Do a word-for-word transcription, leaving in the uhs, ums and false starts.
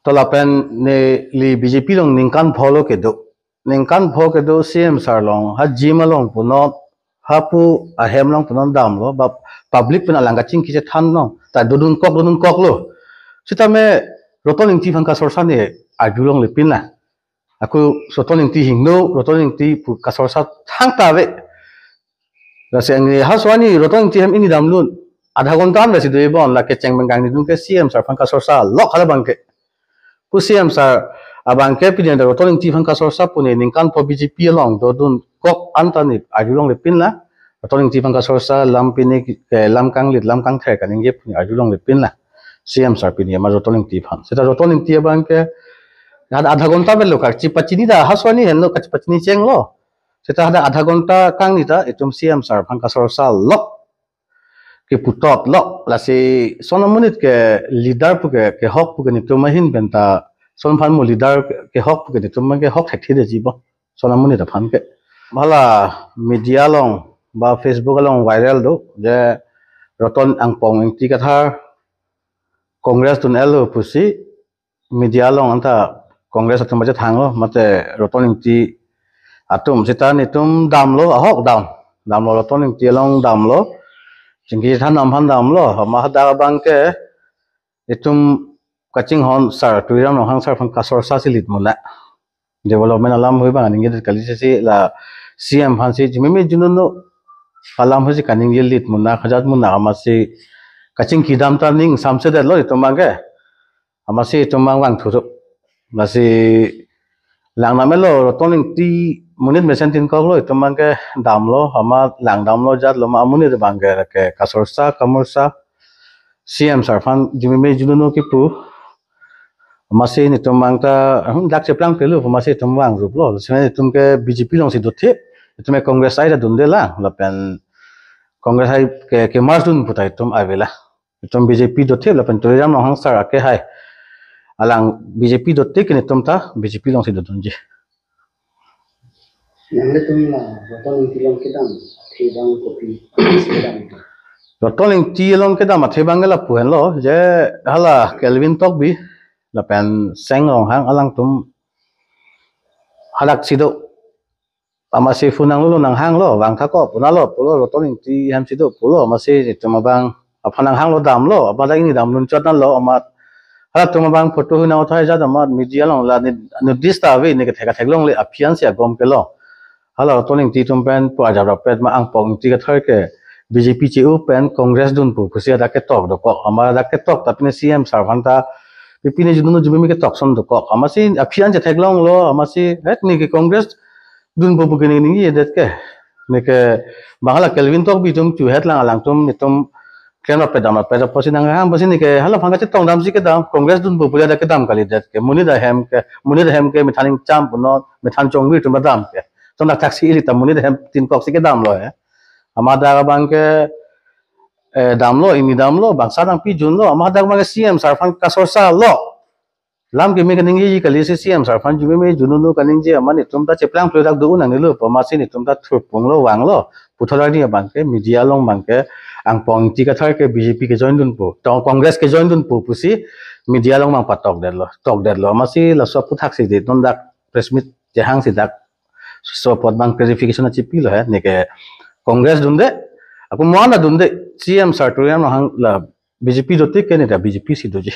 To lapen neli B J P along ningkan pho lo kedo. Ningkan pho kedo C M sir along, ha gym along punon, hapu ahem along punon damlo, ba public pen alang kachingki chethan non, ta dodunkok, dodunkoklo. Sitame Roton Engti aphan kasorsa ne arjulonglepin la. Ako Roton Engti hingno, Roton Engti pu kasorsa thangta ave. Lasi angni ha suani Roton Engti hem ingni damlun. Adha ghonta an lasi do-ibon, lake cheng bengkang nidun ke C M sir aphan kasorsa lok hala abangke. Pu C M sir abangke pini anta Roton Engti aphan kasorsa pu ne ningkan pho B J P along dodunkok anta ne arjulonglepin la. Roton Engti aphan kasorsa lam pine ke lam kanglit, lam kangther kaningje pu ne arjulonglepin la. C M sir pini ama Roton Engti aphan. Seta Roton Engti abangke ad-, adha ghonta avelo, kachipachini ta ha suani henlo, kachipachini chenglo. Seta hadak adha ghonta kangni ta itum C M sir aphan kasorsa lok, kepu tot lok, lasi son amonit ke leader pu ke, kehok pu ke netum ahin pen ta, son aphan mo leader ke, kehok pu ke netum ke hok thekthedetji bo. Son amonit aphan ke. Hala media along ba Facebook along viral do, je Roton Angpong Engti Kathar Congress dun-etlo pusi media along anta Congress atum baje thanglo, mate Roton Engti atum seta netum damlo, ahok dam. Damlo, Roton Engti along damlo. Chingki than nam aphan damlo, ama hadak abangke itum kachinghon sir, Tuliram Ronghang sir aphan kasorsa si lit muna. Development alam hui abang ningjedet kali sisi la C M aphan si jumimi jununo alam hui si kaningje lit muna, khajat muna, amatsi kachingki dam ta ning samsedetlo itum abangke. Amatsi itum abang vangthurup. Lasi lang namelo, Roton Engti monit mesen tin koklo, itum abangke damlo, ama lang damlo jatlo, ama amonit abangke ke kasorsa, kamorsa, C M sir aphan jumimi jununo kipu. Amatsi netum abang ta, hmm, dak cheplang pelo, amatsi itum vangruplo. Sene itum ke B J P alongsi dothip, itum ke Congress ai ta dunde lang, lapen Congress ai ke, ke merge dun pu ta itum avela. Itum B J P dothip lapen Tuliram Ronghang sir ake hai. Alang B J P dothip ke netum ta B J P alongsi dodunji. Nanglitum la Roton Engti along kedam athe abang kopi kedam? Roton Engti along kedam athe abang ke lapu henlo, je hala Kelvin Tokbi lapen Seng Ronghang alangtum hadak si do. Amatsi phone nanglo, nanghanglo, vangtha ko, punalo, pulo, Roton Engti hem si do, pulo, amatsi netum abang aphan nanghanglo, damlo, amat dak ingni damlun chot nanlo, amat halatum abang photo hui nang-uthai jat amat media along la ne notice ta ave, ne kethek kethek longle, aphi an si agom kelong. Hala Roton Engti atum pen pu ajap rapet ma Angpong Engti Kathar ke B J P che-o pen Congress dun pu pusi hadak ketok dokok, ama hadak ketok ta pine C M sir aphan ta pine jununo jumimi ketok son dokok, amatsi aphi an chetheklonglo, amatsi het ne ke Congress dun pu pu ke ne ningjedet ke. Ne ke bang hala Kelvin Tokbi atum chu het lang, alangtum netum klem rapet dam rapet apotsi nanghang apotsi ne ke hala aphan kachetong damsi kedam, Congress dun pu pu hadak kedam kalidet ke, monit ahem ke, monit ahem ke methan ingcham punon, methan chongvir atum dam ke. Ton dak thaksi ili ta monit ahem tin kok si kedamlo he. Ama hadak abangke, eh, damlo, ingni damlo, bangso nangpijunlo, ama hadak abangke C M sir aphan kasorsa lo. Lam keme kaningjeji kali si C M sir aphan jumimi jununo kaningje, ama netum ta cheplang pelo dak do-un nangnelo, amatsi netum ta thurpunglo, vanglo. Puthot arni abangke media along abangke Angpong Engti Kathar ke B J P kejoin dun pu, to Congress kejoin dun pu pusi media along abang patokdetlo, tokdetlo. Amatsi laso aputhaksi de non dak press meet chehangsi dak so apot abang clarification chepilo he, ne ke Congress dunde, ako mo-an ta dunde, C M sir Tuliram Ronghang la B J P dothip ke ne ta B J P si doji.